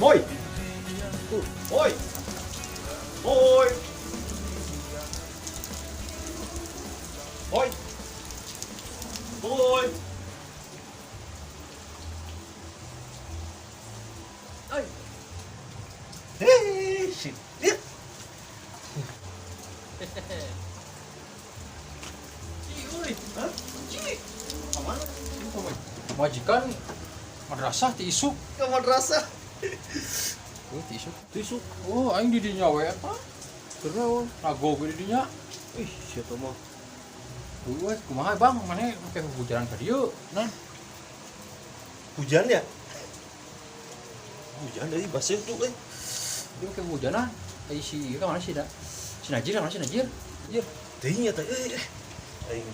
Boy. Boy. Boy. Boy. Boy. Oi. Hei, shit. Iya. Ci, euy. Hah? Ci. Kamana? Majikan madrasah ti isuk. Ke madrasah. Oh, ti isuk. Tisuk. Oh, aing di dinya we eta. Terus nagog di dinya. Ih, siapa mah? Duh, kumaha Bang, maneh make hujanan ka dieu? Nan. Hujan ya? Hujan dari basah tuh, eh. Dia make hujanan. Ai si ieu ka mana sih da? Si Najir ka mana si Najir? Jir. Teuing ya teh, eh. Aing.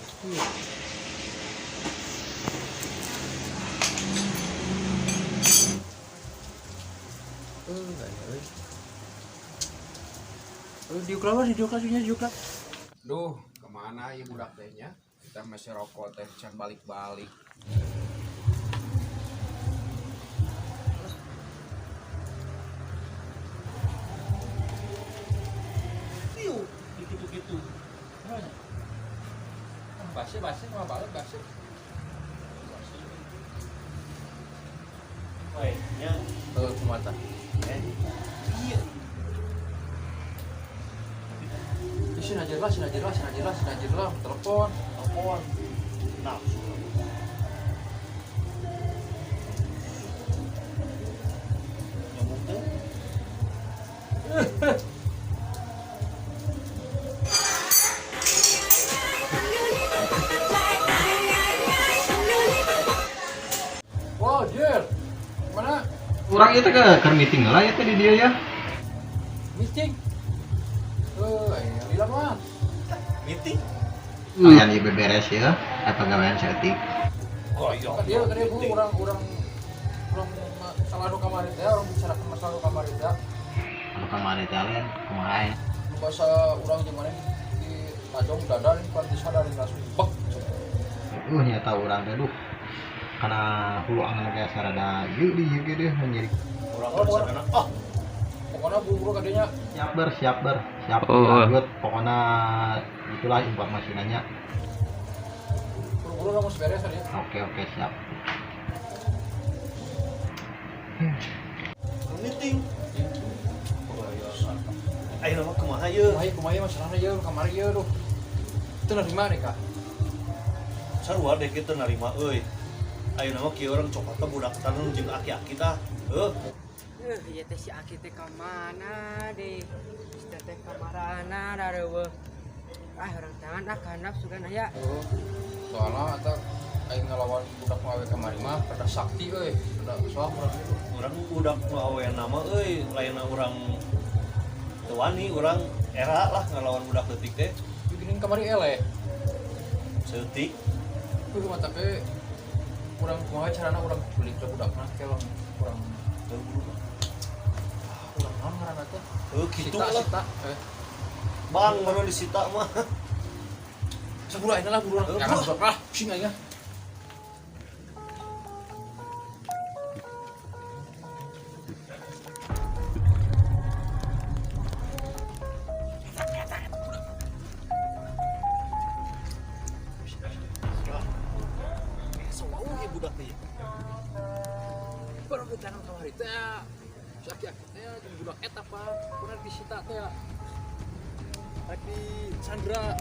Eh, aya euy. Eh, diuk lah, diuk lah, nya diuk lah. Duh, kemana ya budak teh nya? Kita masih rokok teh can balik-balik. Tiu, gitu-gitu. Basi, basi, mau balik, basi. Oi, nya. Eh, kumaha tah? Eh. Iya. Ih, si Najir lah, si Najir lah, si Najir lah, si Najir lah, telepon. Telepon. Nafsu. Nyambung teh. Wow, Jir. Mana? Urang itu ke keur meeting lah ya teh di dia ya. Meeting. Eh, aing lila mah. Meeting. Aya ieu beberes ya, aya pagawean saeutik. Oh iya. Kan dia kan dia bu urang urang urang masalah nu kamari teh, urang bicarakan masalah nu kamari teh. Anu kamari teh alien kumaha aya? Nu bahasa urang jeung maneh di tajong dada ini pan disadarin langsung bek. Nyata urang teh duh. Kana hulu angen ge sarada ieu di ieu ge deh menjadi Urang Oh, oh, sana. Ah, Pokoknya buru-buru kadinya. siap ber, siap ber, siap Oh. lanjut. Pokoknya itulah informasinya. Buru-buru urang geus beres tadi. Oke oke siap. Meeting. Ayo nama kumaha ye? Kumaha kumaha masalahna ieu kamari ieu duh. Teu narima deh kak. Sarua deh kita narima euy. Ayo nama kieu urang cokot teh budak tanun jeung aki-aki tah. Heuh. Eh, ieu teh si Aki teh ka mana deh? Si teh ka marana dareueuh. Ah, urang tangan ah kanap sugan aya. Oh, soalnya eta aing ngelawan budak nu awe kamari mah rada sakti euy, rada soal urang itu. Urang budak nu awean nama euy, lainna urang teu wani, urang era lah ngelawan budak leutik teh. Bikinin kamari eleh. Seutik. Kudu mata ke urang kumaha carana urang culik ke budakna ke urang Teu buru mah. Urang naon ngaranna teh? Heuh kitu Sita, lah. Sita. Bang, baru disita mah. Saburu aing lah buru urang. Eh, Jangan buru. budak lah, pusing aing ah. Sawau ieu budak teh. Baru kita nang kamari teh. Si aki-aki teh jeung budak eta pan. Kudu disita teh. Rek di Sandra.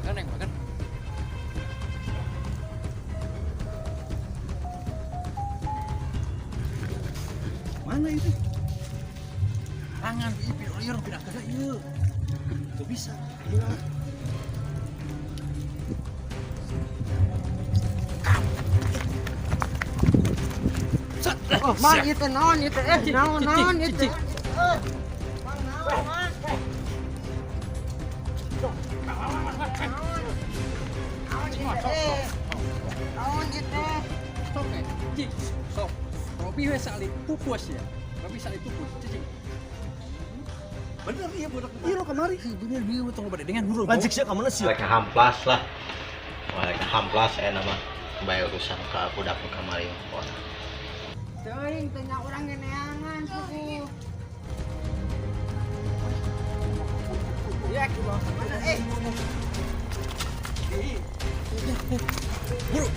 Kan yang makan. Mana itu? Tangan ieu ieu urang pindah ke ieu. Teu bisa. Ieu lah. Oh, mang ieu teh naon ieu teh? Eh, naon naon ieu teh? Eh, mang naon, mang? Naon ieu teh? Eh, naon ieu teh? Oke, cik, sok. Robi we salit pupus ya. Robi salit pupus, cicing. Bener iya budak. Ieu lo kamari. Bener bieu tong bade dengan huruf. Lanjut sia ka mana sia? Rek hamplas lah. Rek hamplas aya nama bae urusan ka budak nu kamari pokona. Teuing teu nya urang geneangan suku. Ya, dibawa ke mana? Eh. Buru.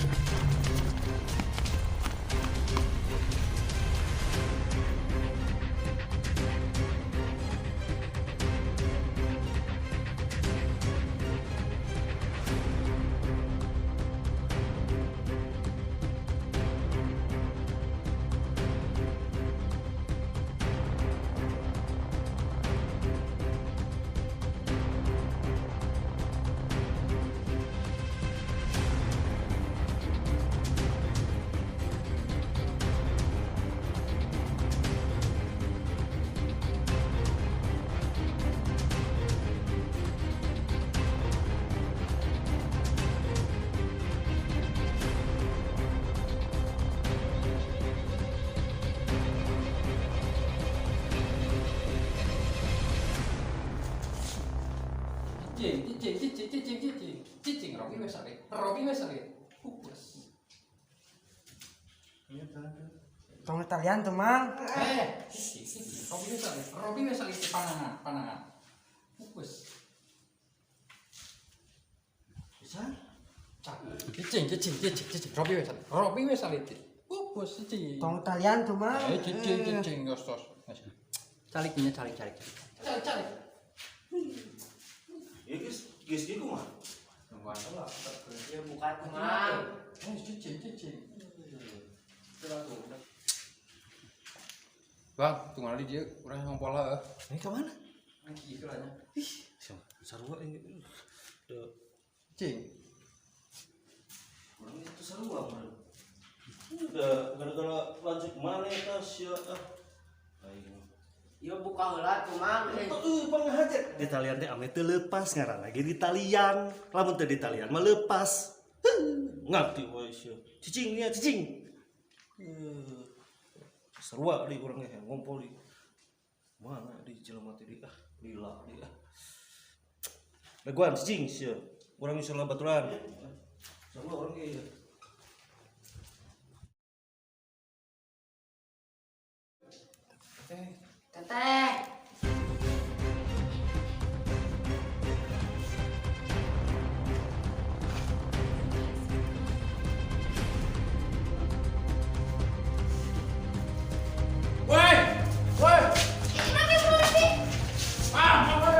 Cicing, cicing, cicing, cicing, cicing, cicing, Robi wes sare, Robi wes sare, pupus. Tong talian tuh, Mang. Eh, cicing, cicing, Robi wes sare, Robi wes sare, panangan, panangan, pupus. Bisa? Cicing, cicing, cicing, cicing, Robi wes sare, Robi wes sare, pupus, cicing. Tong talian tuh, Mang. Eh, cicing, cicing, tos, tos. Calik nya, calik, calik, calik, calik. Ya guys, guys ieu kumaha? Nungguan lah. Ya buka tuh, Mang. Eh, cicing, cicing. Bang, tunggu lagi dia, urang ngompol lah. Ini ke mana? Iki lah nya. Ih, sarua ini. Duh. Cing. Urang itu sarua mah. Udah gara-gara lanjut mana eta sia ah. Aing. Ya buka heula tuh, Mang. Heeh, pangahaja. Di talian teh ame teu leupas ngaran lagi di talian. Lamun teu di talian mah leupas. Heuh, ngarti we sia. Cicing nya cicing. Heuh. Sarua di urang ge ngompol di. Mana di jelema teh di ah, lila di ah. Leguan cicing sia. Urang geus baturan. Sarua urang ge. Teteh. Woi! Woi! Ah, woi!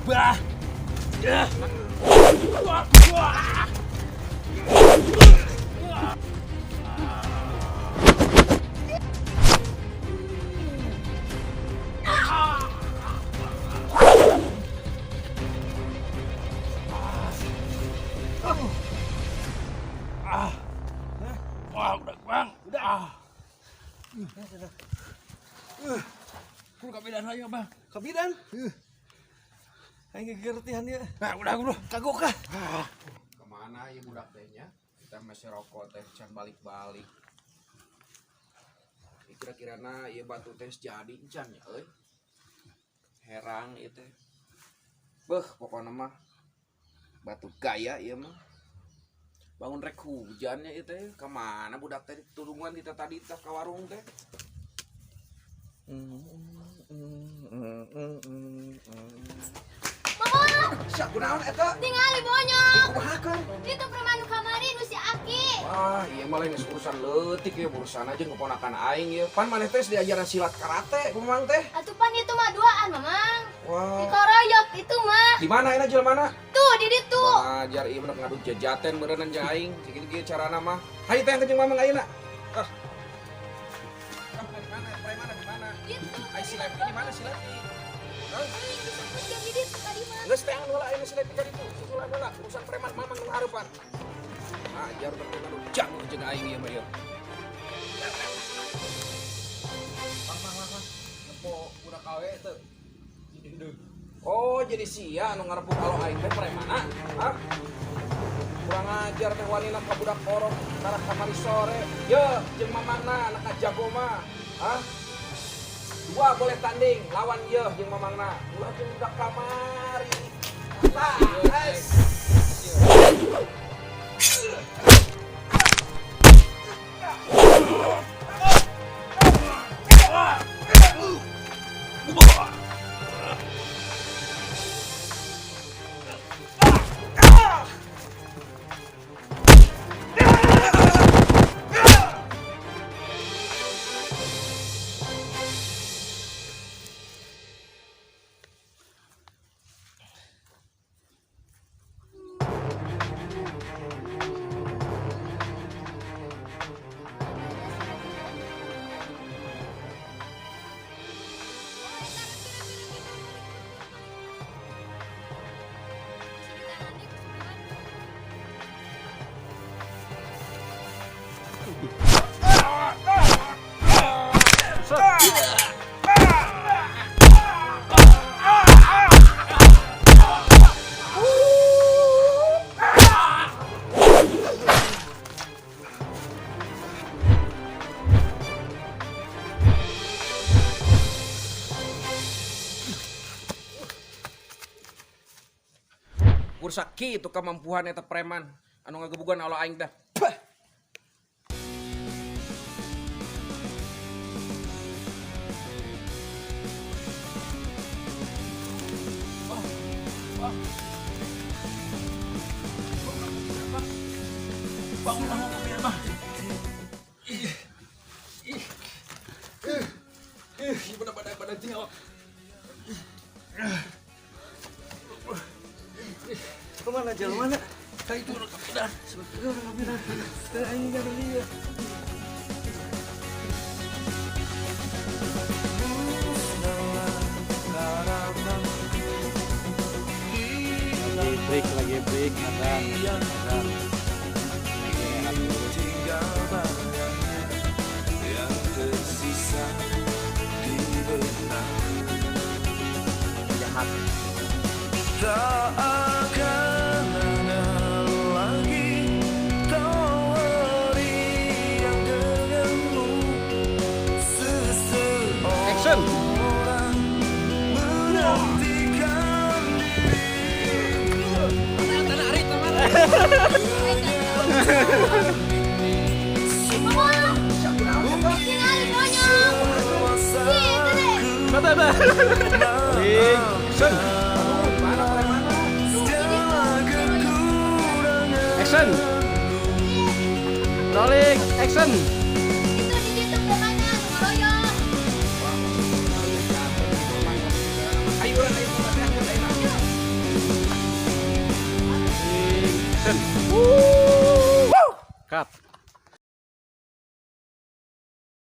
Bah. Wah, udah bang, udah. Kudu kabidan lagi bang. Kabidan? Aing gegertihan ya. Nah, udah udah kagok ah. Kemana ya budak teh nya? Kita masih rokok teh can balik-balik. Kira-kirana ieu batu teh jadi can ya euy. Herang ieu teh. Beuh, pokona mah batu gaya ieu mah. Bangun rek hujannya ieu teh. Kemana budak teh tulungan kita tadi teh ka warung teh. Mama, Sia kunaon eta? tingali bonyok. Kumahakeun? Itu preman nu kamari nu si Aki. Wah, iya mah lain urusan leutik ya, urusan aja keponakan aing ya. Pan maneh teh diajaran silat karate kumang teh. Atuh pan itu mah duaan, Mamang. Wah. Dikoroyok itu mah. Di mana enak jelema mana? Tuh di ditu. Ajar ieu mah ngadu jajaten meureunnan jeung aing. Sakitu kieu carana mah. Hayu teh jeung mamang ayeuna. Ah. Di mana? Preman di mana? Gitu. Ai si Lepi di mana si Lepi? Hah? Disebut jeung di ditu tadi mah. Geus teh anu heula ayeuna si Lepi ka ditu. Susulan heula urusan preman mamang nu hareupan. Ajar teh ngadu jago jeung aing ieu mah ieu. Mang mang mang. Nempo budak kawe teu. Oh, jadi sia anu ngarepuk kalau aing teh premana? Hah? Kurang ajar teh wanina ka budak orok karak kamari sore. Ye, jeung mamangna anak jago mah. Hah? Dua boleh tanding lawan ye jeung mamangna. Ulah jeung budak kamari. Tah, guys. Kursa kitu kemampuan eta preman anu ngagebugan Allah aing teh. Pah. Bangun bangun biar mah. Ih. Ih. Ih, bener-bener badan tinggal. Kemana jalan mana? Kayak itu orang kapidan. Sebetulnya orang kapidan. Aing enggak beli ya. Lagi break, ada. Tinggal bayangnya yang tersisa di benak. Jahat. Tak akan ada lagi tawari yang denganmu. Action. Seseorang menantikan dirimu. Mama, tingali bonyok. Gitu deh. Action. Action. Rolling, action. Itu di ditu premana nu ngoroyok. Ayo urang ayo urang ayo. Sen.